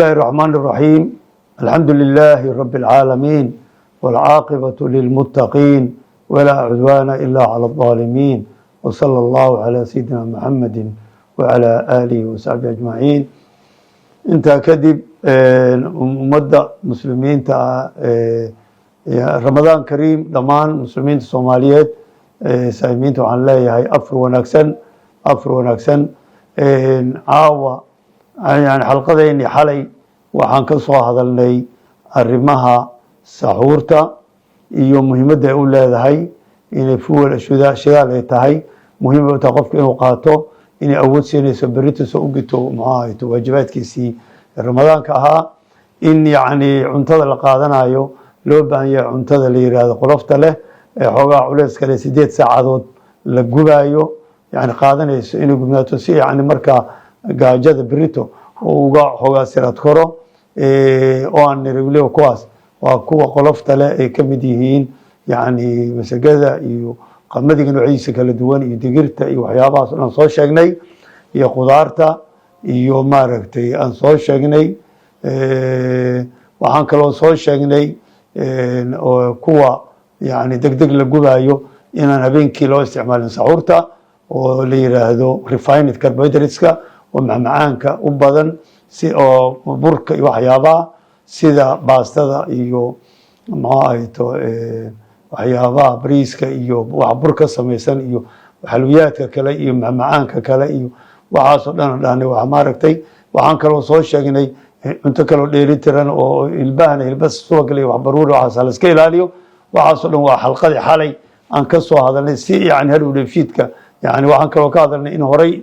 الله الرحمن الرحيم، الحمد لله رب العالمين، والعاقبة للمتقين، ولا عدوان إلا على الظالمين، وصلى الله على سيدنا محمد وعلى آله وصحبه أجمعين. Intaa kadib, ummadda muslimiinta ah, Ramadaan kariim. Dhammaan muslimiinta Soomaaliyeed, saa'imiinta, waxaan leeyahay afur wanaagsan, afur wanaagsan. Caawa yani xalqadayni xalay waxaan ka soo hadalnay arrimaha saxuurta iyo muhiimadda ay u leedahay, inay fuel shidaal ay tahay, muhiim ay u tahay qofka inuu qaato, inay awood siinayso berrito soo u gito, muxuu ahayto, waajibaadkiisii Ramadaanka ahaa, in yacni cuntada la qaadanayo loo baahan yahay cuntada la yiraahdo qolofta leh ee xoogaa culeyska leh, 8 saacadood la gubaayo, yani qaadanayso inay gubnaato, si yani markaa gaajada berito oo uga xoogaa sirad koro, oo aan niri weliba kuwaas waa kuwa qolofta leh ay ka mid yihiin yani masagada iyo qamadiga noocyadiisa kala duwan iyo digirta iyo waxyaabahaas o dhan soo sheegnay, iyo khudaarta iyo maaragtay aan soo sheegnay. Waxaan kaloo soo sheegnay kuwa yani deg deg la gubaayo inaan habeenkii loo isticmaalin saxuurta, oo la yiraahdo refined carbohydrateska oo macmacaanka u badan, si oo burka iyo waxyaabaha sida baastada iyo, muxuu ahayto, waxyaabaha bariiska iyo wax bur ka samaysan iyo xalwiyaadka kale iyo macmacaanka kale iyo waxaasoo dhan aan dhahnay wax maaragtay. Waxaan kaloo soo sheegnay cunto kaloo dheelitiran oo hilbahana, hilba subag iyo wax baruuri, waxaas la iska ilaaliyo. Waxaasoo dhan waa xalqadii xalay aan ka soo hadalnay, si yani hadhow dheefshiidka. Yani waxaan kaloo ka hadalnay in horay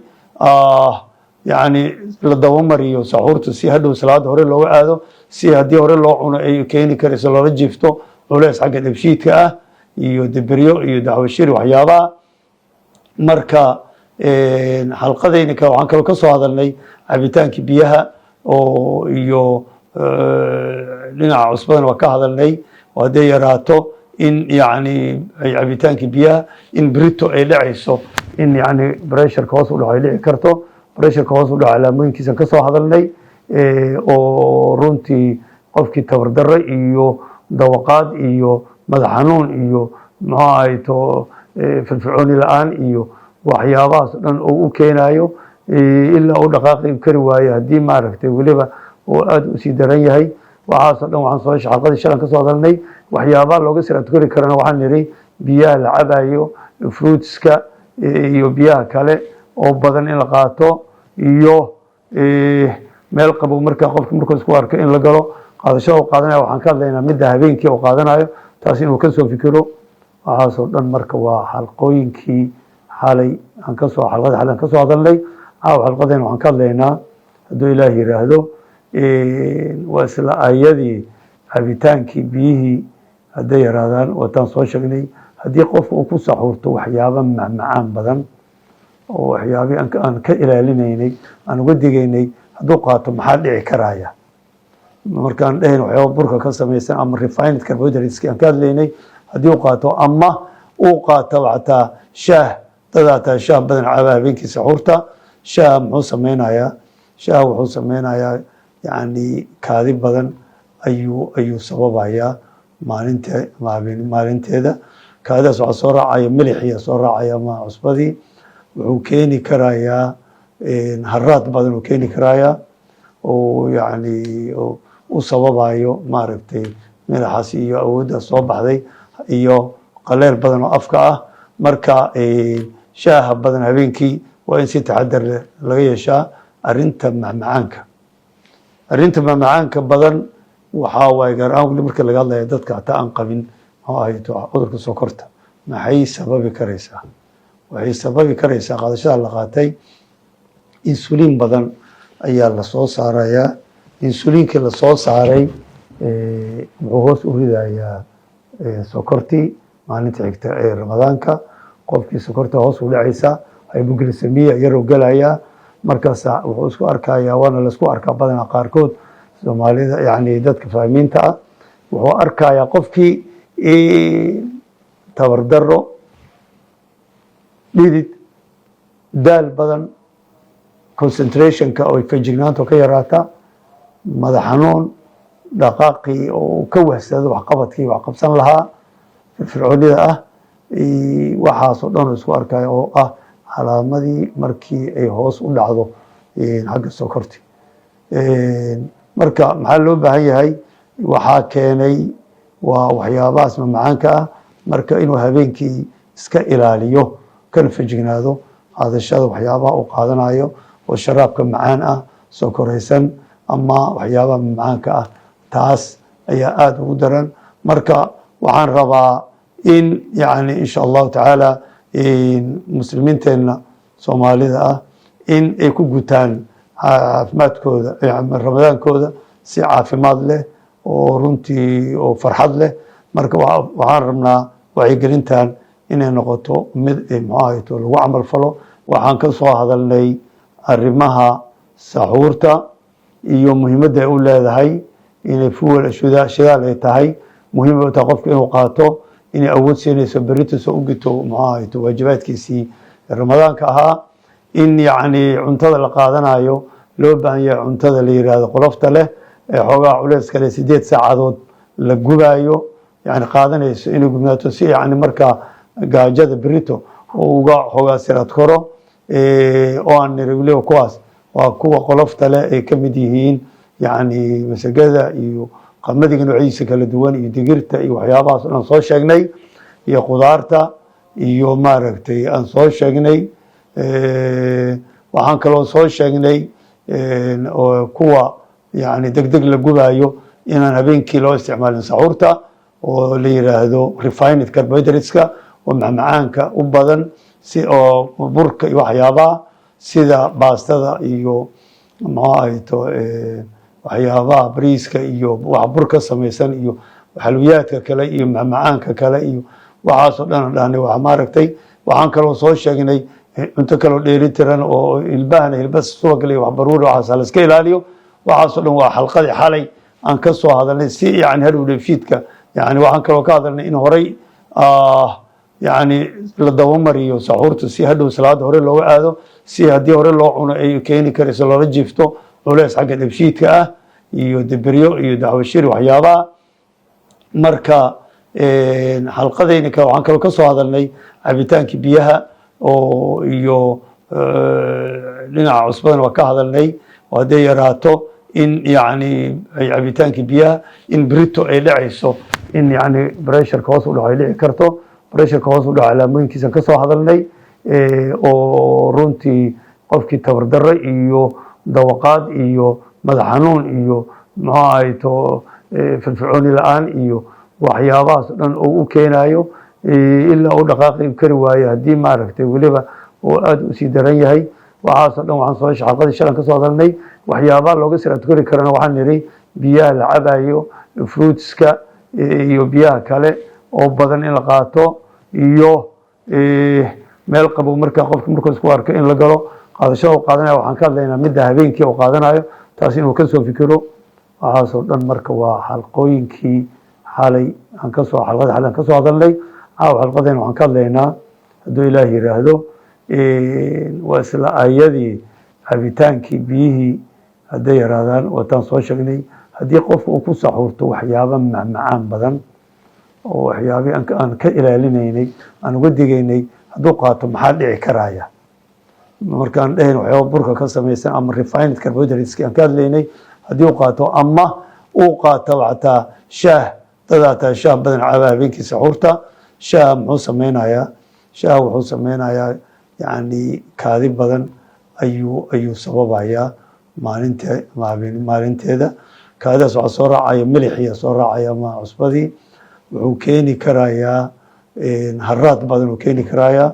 yani la dabamariyo saxuurta, si hadhow salaada hore looga aado, si haddii hore loo cuno ay keeni karayso loola jiifto culeys xagga dheefshiidka ah iyo deberyo iyo dacwashir waxyaabaha. Marka xalqadayni kale waxaan kaloo ka soo hadalnay cabitaankii biyaha oo iyo dhinaca cusbadana waa ka hadalnay, oo hadday yaraato in yani ay cabitaankii biyaha in brito ay dhacayso, in yani pressureka hoos u dhaco ay dhici karto. Pressureka hoos u dhaco calaamooyinkiisan ka soo hadalnay, oo runtii qofkii tabardarro iyo dawaqaad iyo madax xanuun iyo, muxuu ahay to, firfircooni la-aan iyo waxyaabahaas o dhan oo u keenayo, ilaa uu dhaqaaqi kari waayo, haddii maaragtay weliba uu aada usii daran yahay. Waxaasoo dhan waxaan soo xalqadii shalan ka soo hadalnay. Waxyaabaha looga siraadkori karana waxaan nidhi biyaha la cabayo, fruitska iyo biyaha kale oo badan in la qaato, iyo meel qabow markaa qofka markuu isku arko in la galo. Qaadashada u qaadanaya waxaan ka hadlaynaa midda habeenkii uu qaadanayo, taas inuu kasoo fikiro. Waxaasoo dhan marka waa xalqooyinkii xalay aan kasoo xalqadii xalay aan kasoo hadalnay. Caawa xalqadeen waxaan ka hadlaynaa, hadduu Ilaah yiraahdo, waa isla ayadii cabitaankii biyihii hadday yaraadaan, wataan soo sheegnay. Haddii qofka uu ku saxuurto waxyaaba macmacaan badan oo waxyaabii aan ka ilaalinaynay, aan uga digaynay, hadduu qaato maxaa dhici karaya? Markaan dhahayn waxyaaba burka ka samaysan ama refined carbohydrates aan ka hadlaynay, haddii uu qaato ama uu qaato xataa shaah, dad hataa shaah badan caba habeenkii saxuurta, shaaha muxuu sameynayaa? Shaaha wuxuu sameynayaa yani kaadi badan ayuu sababayaa maalinta maalinteeda. Kaadidaas waxaa soo raacaya milixiya soo raacaya ama cusbadii. Wuxuu keeni karayaa haraad badan uu keeni karayaa, oo yani u sababayo maaragtay milaxaas iyo awooddaas soo baxday iyo qaleel badan oo afka ah. Marka shaaha badan habeenkii waa in si taxadar leh laga yeeshaa. Arrinta macmacaanka, arrinta macmacaanka badan waxaa waaye, gaar ahaan weli marka laga hadlaya dadka hataa aan qabin, muxuu ahayto, cudurka sokorta, maxay sababi karaysaa? Waxay sababi karaysaa qaadashada la qaatay insulin badan ayaa lasoo saarayaa. Insuliinkii lasoo saaray wuxuu hoos u ridayaa sokortii maalinta xigta ee Ramadaanka. Qofkii sokorta hoos u dhacaysa, hypoglycemia yaroo gelayaa. Markaasa wuxuu isku arkayaa, waana laisku arkaa badanaa qaarkood Soomaalida, yani dadka fahmiinta ah, wuxuu arkayaa qofkii tabardaro, dhidid, daal badan, concentrationka oo feejignaanta ka yaraata. Madax xanuun, dhaqaaqii oo uu ka wahsado, waxqabadkii wax qabsan lahaa, firfircoonida ah, waxaasoo dhan isku arkayo oo ah calaamadii markii ay hoos u dhacdo xagga sokorti. Marka maxaa loo baahan yahay? Waxaa keenay waa waxyaabahaas mamacaanka ah. Marka inuu habeenkii iska ilaaliyo, kana fejignaado qaadashada waxyaabaha uu qaadanayo oo sharaabka macaan ah, sokoraysan ama waxyaabaha mamacaanka ah, taas ayaa aada ugu daran. Marka waxaan rabaa in yani insha Allahu tacaala muslimiinteenna Soomaalida ah in ay ku gutaan caafimaadkooda, Ramadaankooda, si caafimaad leh oo runtii oo farxad leh. Marka waxaan rabnaa wacyigelintan inay noqoto mid, muxuu ahayto, lagu camal falo. Waxaan ka soo hadalnay arrimaha saxuurta iyo muhiimadda ay u leedahay, inay fuel, shidaal ay tahay, muhiim ay u tahay qofka inuu qaato, inay awood siinayso berrito soo u gito, muxuu ahayto, waajibaadkiisii Ramadaanka ahaa, in yacni cuntada la qaadanayo loo baahan yahay cuntada la yiraahdo qolofta leh ee xoogaa culeys kale 8 saacadood la gubaayo, yani qaadanayso inay gubnaato, si yani markaa gaajada berito oo uga xoogaa sirad koro, oo aan niri weliba kuwaas waa kuwa qolofta leh ay ka mid yihiin yani masagada iyo qamadiga noocyadiisa kala duwan iyo digirta iyo waxyaabahaas o dhan soo sheegnay, iyo khudaarta iyo maaragtay aan soo sheegnay. Waxaan kaloo soo sheegnay kuwa yani deg deg la gubaayo inaan habeenkii loo isticmaalin saxuurta, oo la yiraahdo refined carbohydrateska oo macmacaanka u badan, si oo burka iyo waxyaabaha sida baastada iyo, muxuu ahayto, waxyaabaha bariiska iyo wax bur ka samaysan iyo xalwiyaadka kale iyo macmacaanka kale iyo waxaasoo dhan aan dhahnay wax maaragtay. Waxaan kaloo soo sheegnay cunto kaloo dheeli tiran oo hilbahana, hilba subag iyo wax baruuri, waxaas la iska ilaaliyo. Waxaasoo dhan waa xalqadii xalay aan ka soo hadalnay, si yani hadhow dheefshiidka. Yani waxaan kaloo ka hadalnay in horay yani la dabamariyo saxuurta, si hadhow salaada hore looga aado, si haddii hore loo cuno ay keeni karayso loola jiifto culeys xagga dheefshiidka ah iyo dibiryo iyo dacwashir waxyaabaha. Marka xalqadayni kale waxaan kaloo ka soo hadalnay cabitaankii biyaha oo iyo dhinaca cusbadan waa ka hadalnay, oo hadday yaraato in yani ay cabitaankii biyaha in brito ay dhacayso, in yani pressureka hoos u dhaco ay dhici karto. Pressureka hoos u dhaco calaamooyinkiisan ka soo hadalnay, oo runtii qofkii tabardarro iyo dawaqaad iyo madax xanuun iyo, muxuu ahayto, firfircooni la-aan iyo waxyaabahaas o dhan oo u keenayo, ilaa uu dhaqaaqi kari waayo, haddii maaragtay weliba oo aada usii daran yahay. Waxaasoo dhan waxaan soo xalqadii shalan ka soo hadalnay. Waxyaabaha looga siraadkori karana waxaan nidhi biyaha la cabayo, fruitska iyo biyaha kale oo badan in la qaato, iyo meel qabow markaa qofka markuu isku arko in la galo. Qaadashada u qaadanaya waxaan ka hadlaynaa midda habeenkii uu qaadanayo, taas inuu kasoo fikiro. Waxaasoo dhan marka waa xalqooyinkii xalay aan kasoo, xalqadii xalay aan kasoo hadalnay. Caawa xalqadeen waxaan ka hadlaynaa, hadduu Ilaah yiraahdo, waa isla ayadii cabitaankii biyihii hadday yaraadaan, waataan soo sheegnay. Haddii qofka uu ku saxuurto waxyaaba macmacaan badan oo waxyaabihii aan ka ilaalinaynay, aan uga digaynay, hadduu qaato maxaa dhici karaya? Markaan dhahayn waxyaaba burka ka samaysan ama refined carbohydrateski aan ka hadlaynay, haddii uu qaato ama uu qaato xataa shaah, dad hataa shaah badan caba habeenkii saxuurta, shaaha muxuu sameynayaa? Shaaha wuxuu sameynayaa yani kaadi badan ayuu sababayaa maalinta maalinteeda. Kaadidaas waxaa soo raacaya milixiya soo raacaya ama cusbadii. Wuxuu keeni karayaa haraad badan uu keeni karayaa,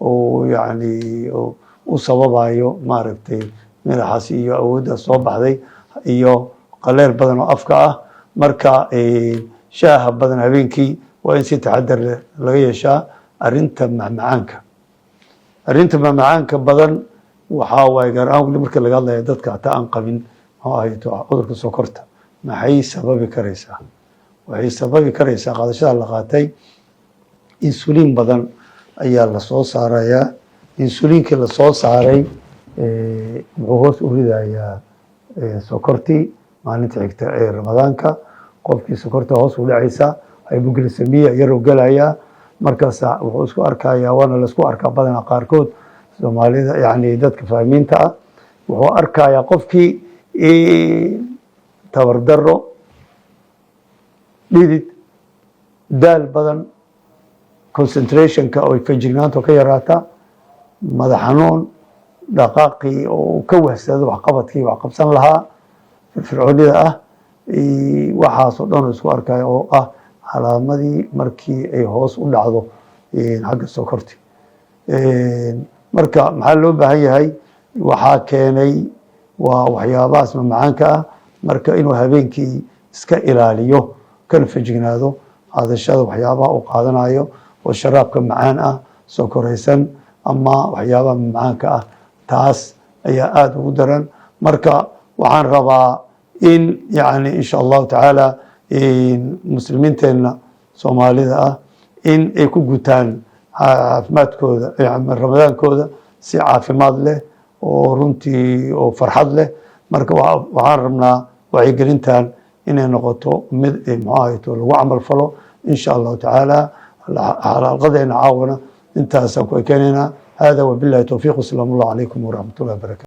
oo yani u sababayo maaragtay milaxaas iyo awooddaas soo baxday iyo qaleyl badan oo afka ah. Marka shaaha badan habeenkii waa in si taxadar leh laga yeeshaa. Arrinta macmacaanka, arrinta macmacaanka badan waxaa waaye, gaar ahaan weli marka laga hadlaya dadka hataa aan qabin, muxuu ahayto, cudurka sokorta, maxay sababi karaysaa? Waxay sababi karaysaa qaadashada la qaatay insulin badan ayaa lasoo saarayaa. Insuliinkii lasoo saaray muxuu hoos u ridayaa sokortii. Maalinta xigta ee Ramadaanka qofkii sokorta hoos u dhacaysa, hypoglycemia yaroo gelayaa. Markaasa wuxuu isku arkayaa, waana laisku arkaa badanaa qaarkood Soomaalida, yani dadka fahmiinta ah, wuxuu arkayaa qofkii tabardaro, dhidid, daal badan, concentrationka oo feejignaanta ka yaraata, madax xanuun, dhaqaaqii oo uu ka wahsado, waxqabadkii wax qabsan lahaa, firfircoonida ah, waxaasoo dhan oo isku arkaya oo ah calaamadii markii ay hoos u dhacdo xagga sokorti. Marka maxaa loo baahan yahay? Waxaa keenay waa waxyaabahaas mamacaanka ah. Marka inuu habeenkii iska ilaaliyo, kana fejignaado qaadashada waxyaabaha uu qaadanayo oo sharaabka macaan ah, sokoraysan ama waxyaabaha mamacaanka ah, taas ayaa aada ugu daran. Marka waxaan rabaa in yani insha Allahu tacaala muslimiinteenna Soomaalida ah in ay ku gutaan caafimaadkooda, Ramadaankooda, si caafimaad leh oo runtii oo farxad leh. Marka waxaan rabnaa wacyigelintan inay noqoto mid, muxuu ahayto, lagu camal falo insha Allahu tacaala. Xalaqadeena caawana intaasaan ku ekeenaynaa. Hada wabillahi towfiiq, wasalaamu Allah calaykum waraxmat ullahi wabarakatu.